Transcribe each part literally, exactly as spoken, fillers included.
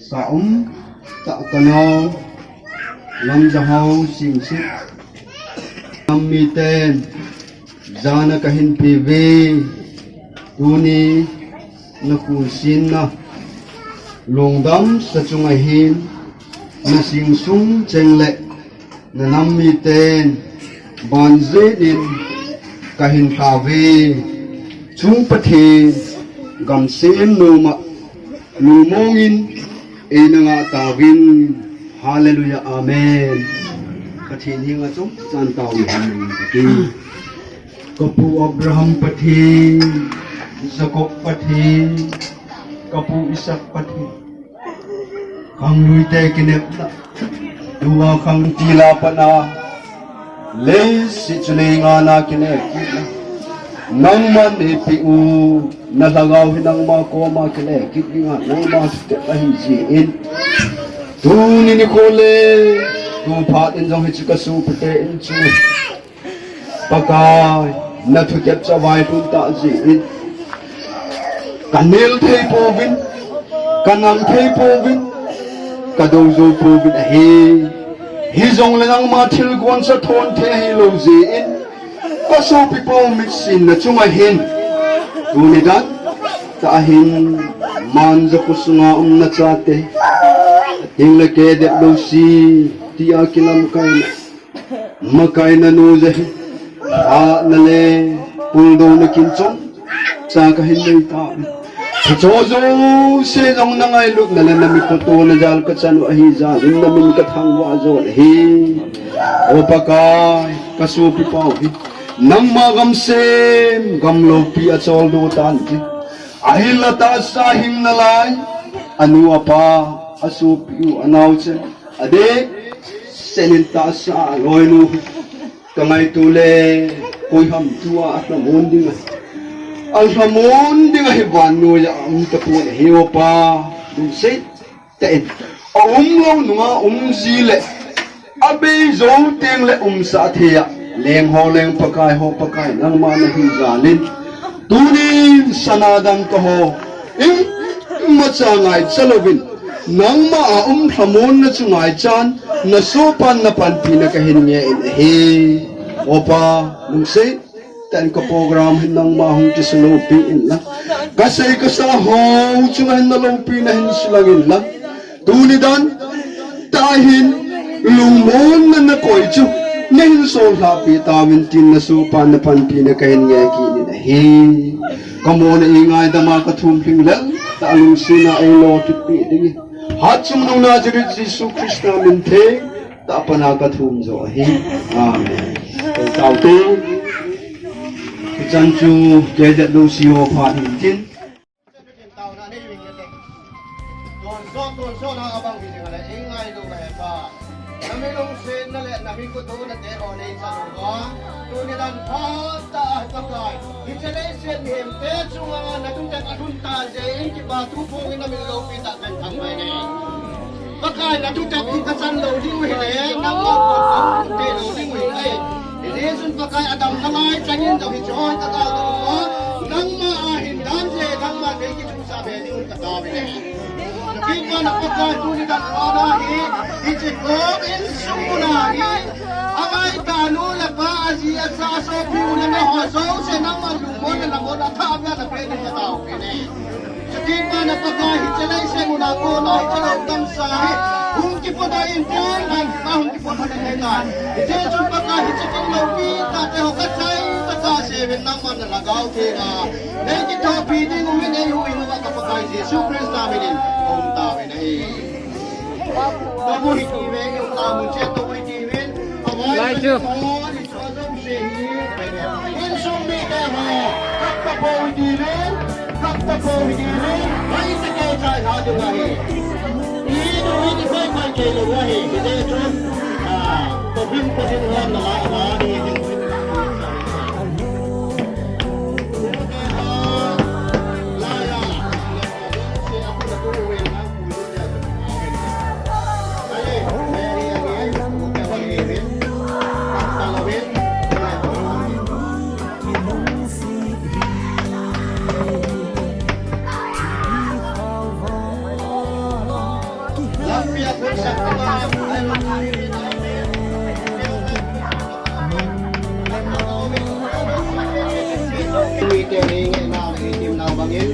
Sa um tah kanao Lamjahao Singsit. Nam miten jana kahin pe uve. Tuni na khusinna lungdam sa chunga hin na singsung cheng le na nam miten banjin in kahin lha uve. Chung Pathen gamsem noma lungmong in eina ngah tauvin. Hallelujah, amen. Pathen henga chomcha tao in hallelujah kati. Ka pu Abraham Pathen, Jacob Pathen, ka pu Isaac Pathen. Khangluite kinepna, tua khangtila pana, leiset chu leingana kinepna. Nangman eipeh u, na lhagao hi nangma koma kile kit dinga, nangma thutep ahi jin. Tuni nikho le, tu phat in jong hiche ka sopite in chu Pakai, na thutep chu availhun tah jin. Ka nel thei pouvin, ka nang thei pouvin, ka dou jou pouvin ahi. Hijongle nangma thilgon chu athon thei ahilou jeh in, ka sopi pou mitsinna chunga hin, tuni dan tah hin, Manja kho sunga um na chate, ding le ke dep lou si, tia kilamkaina, makaina nu jeh hi, hatna le puldouna kin chomcha kahin nei tauve. Hiche jouse jong na ngailutna le na mitkho tona jal ka chan u ahi jeh in na min ka thangvah jon ahi. O Pakai, ka sopi pau hi nangma gamsem, gamloupi a choldo tan ti. Ahinla tahsa hing nalai, anu apa, asopi u, anaochen, adeh seh in tahsa loinu ka ngaito le, koiham tua alhamon ding ahi. Alhamon ding ahi, vannoiya um tapon ahi. O Pa, lungset tah in, aumlou nunga um ji le, abei jou teng le umsah thei a, leng ho leng, Pakai ho Pakai, nangma nahi jal in, tunin sana dangka ho imacha ngaicha louvin, nangma a um lhamonna chu ngaichan, na sopan na panpina kahin ngeh in ahi. O Pa, lungset tah in ka program hi nangma hung kisuloupi inlang, ka sei ka sa ho chunga hin na loupina hin sulang inlang, tuni dan tah hin lungmonna nakoi chu nahin sollhahpi tauvin tin, na sopan na panpina kahin ngeh kit in ahi. Ka mona eingaidam a ka thum lhinglel tah, lungsetna eilo kitpeh ding in, Hatchungnung Nazareth Jesu Christa min theng tah a pana ka thum jo ahi. Amen. Taute. Hichan chu keijat lou si ho phat hin tin. Tonsot, tonsot na abang hi jing le, eingailou le Pa. Na mi lungsetna le na mi kitohna te ho nei chan uva, tuni dan phat tah a Pakai, hiche leiset mihemte chunga na thutep alhun tan jeh in kipa thu phong in na min loupi tah kahin thangvah in ahi. Pakai, na thutep hi ka chan lou ding u hile, nangma koma ka um thei lou ding u ahi. Hijeh chun Pakai, adamna lai chang in jong hiche hoi ka gal dou uva, nangma a hin dan jeh, nangma kei kichung sa be ding un ka taovin ahi. Keima na Pakai, tuni dan phat a hi, hiche kom insung muna hi, angaitah nu le pa, aji acha, asopi u le nao ho jouse, nangma lungmon le lhamon athah beh a na pe ding ka taovin ahi. Keima na Pakai, hiche leiset muna kona hiche lou tamsa hi hung kipodoh in tin, nang kipa hung kipodoh in tin. Hijeh chun Pakai, hiche kin loupi tah te ho ka chai tah a seuvin, nangman na lhagao thenga nei kithopi ding uvin eihuhhing uva ka Pakai Jesu Christa minin ka um tauvin ahi. Toh hiti ve, i umna mun cheh toh hiti ve. Lai chu. Insung mite ho, kap tapou hiti ve, kap tapou hiti ve. Vai se ke chai ha ding ahi. I du i di phai phai ke lou ahi. Hijeh chun, ah, toh him ko him hon na la la ni him. Tun,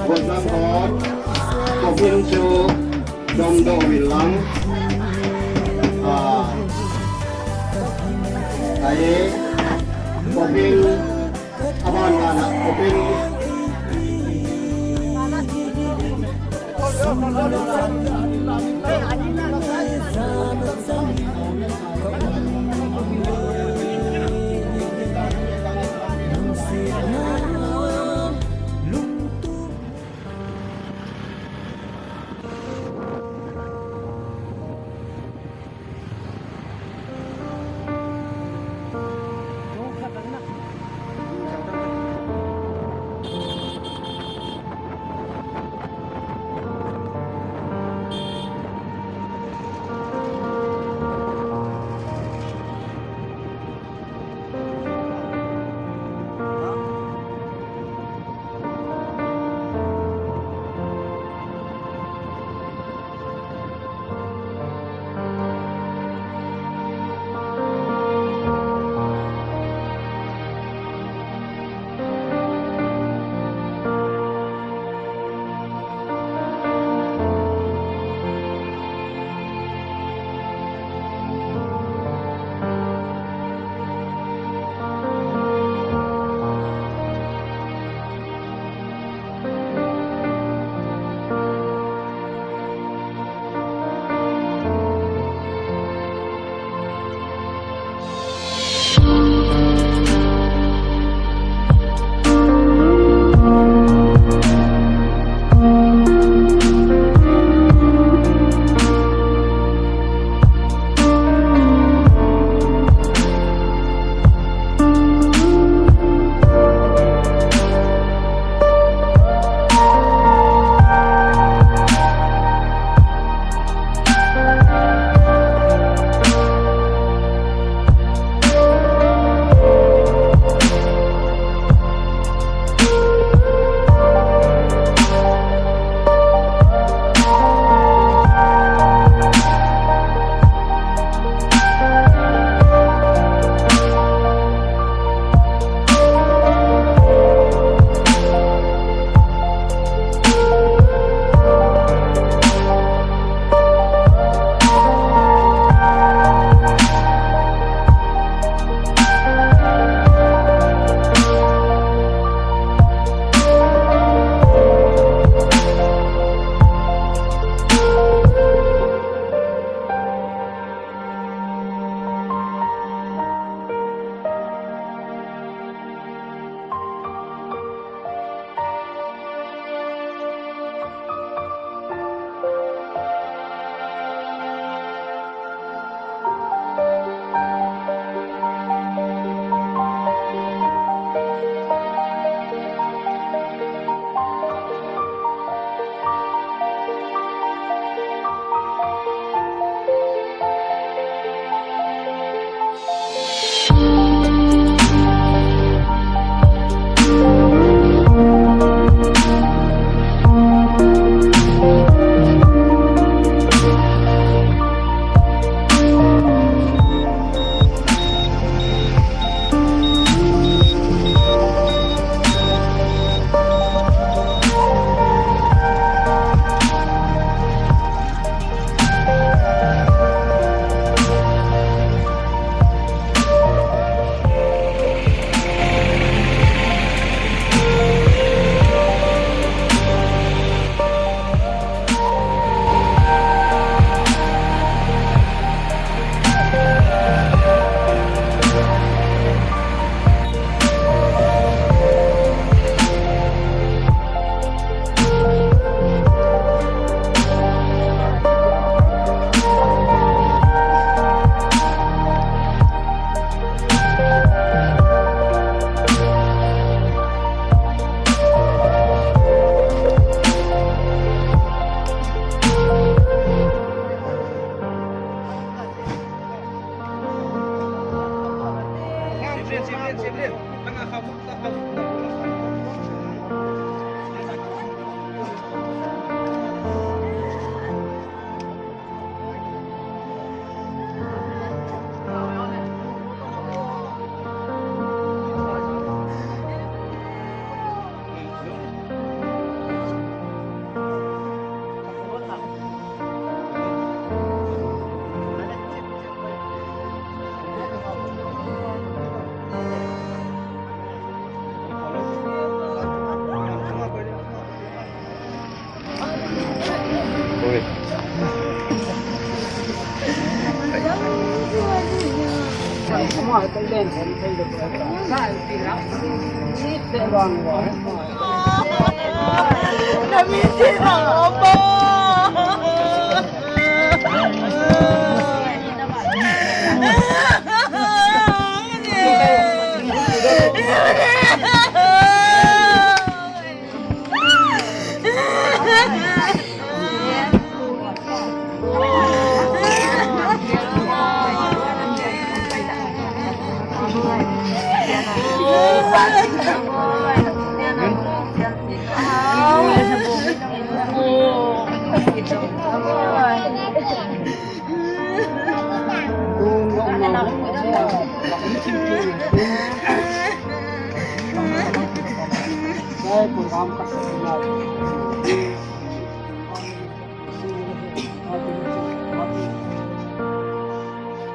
Gojang Road, Kopin chu, Domdo Milang, ah, ai, Kopin, Aban Gana, Kopin,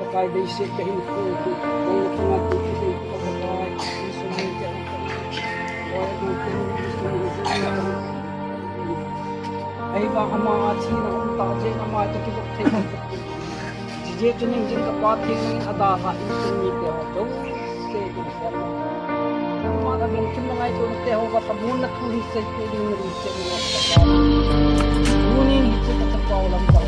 Pakai dei se ka hin ku ku, dei na ku na ku ku ku ku Pakai, Jesu min te. Ei ba ama a thi na um ta je na ma to ki bok thei. Ji je chu ning jin ka pa thi ning a da ha in tu mi te ho to. Te tu. Ma na bong kin na ngai to te ho ba ta mun na tu hi se te ding ni se ni. Mun ni hi chu ka ta pa lam ta.